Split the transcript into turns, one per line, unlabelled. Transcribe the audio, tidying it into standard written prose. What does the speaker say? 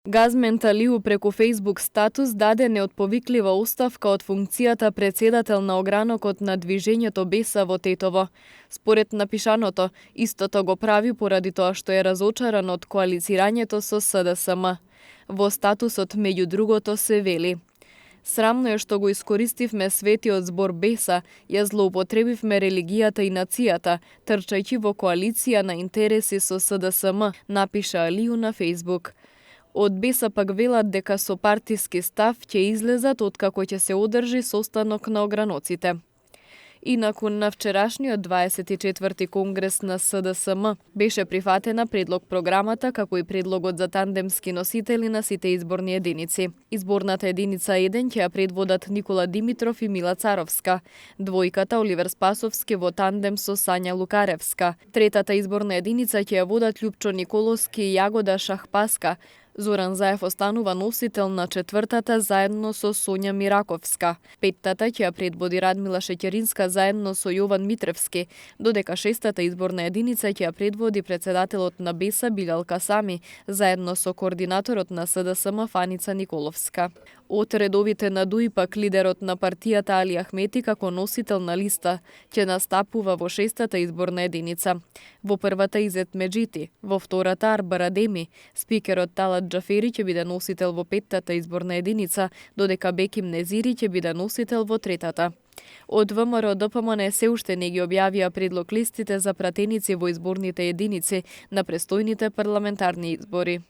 Газмент Алиу преку Facebook статус даде неотповиклива оставка од функцијата председател на огранокот на движењето Беса во Тетово. Според напишаното, истото го прави поради тоа што е разочаран од коалицирањето со СДСМ. Во статусот меѓу другото се вели: Срамно е што го искористивме светиот збор Беса, ја злоупотребивме религијата и нацијата, трчајќи во коалиција на интереси со СДСМ, напиша Алиу на Facebook. Од Беса пак велат дека со партиски став ќе излезат откако ќе се одржи состанок на ограноците. Инаку на вчерашниот 24-ти конгрес на СДСМ беше прифатена предлог програмата како и предлогот за тандемски носители на сите изборни единици. Изборната единица 1 ќе ја предводат Никола Димитров и Мила Царовска, двојката Оливер Спасовски во тандем со Сања Лукаревска. Третата изборна единица ќе ја водат Љупчо Николовски и Јагода Шахпаска. Зоран Заев останува носител на четвртата заедно со Сонја Мираковска. Петтата ќе ја предводи Радмила Шеќеринска заедно со Јован Митревски, додека шестата изборна единица ќе ја предводи председателот на Беса Билјал Касами заедно со координаторот на СДСМ Фаница Николовска. Од редовите на ДУИ пак лидерот на партијата Али Ахмети како носител на листа ќе настапува во шестата изборна единица. Во првата Изет Меджити, во втората Арбар Адеми, спикерот Талат Џафери ќе биде носител во петтата изборна единица, додека Беким Незири ќе биде носител во третата. Од ВМРО ДПМН се уште не ги објавија предлог листите за пратеници во изборните единици на престојните парламентарни избори.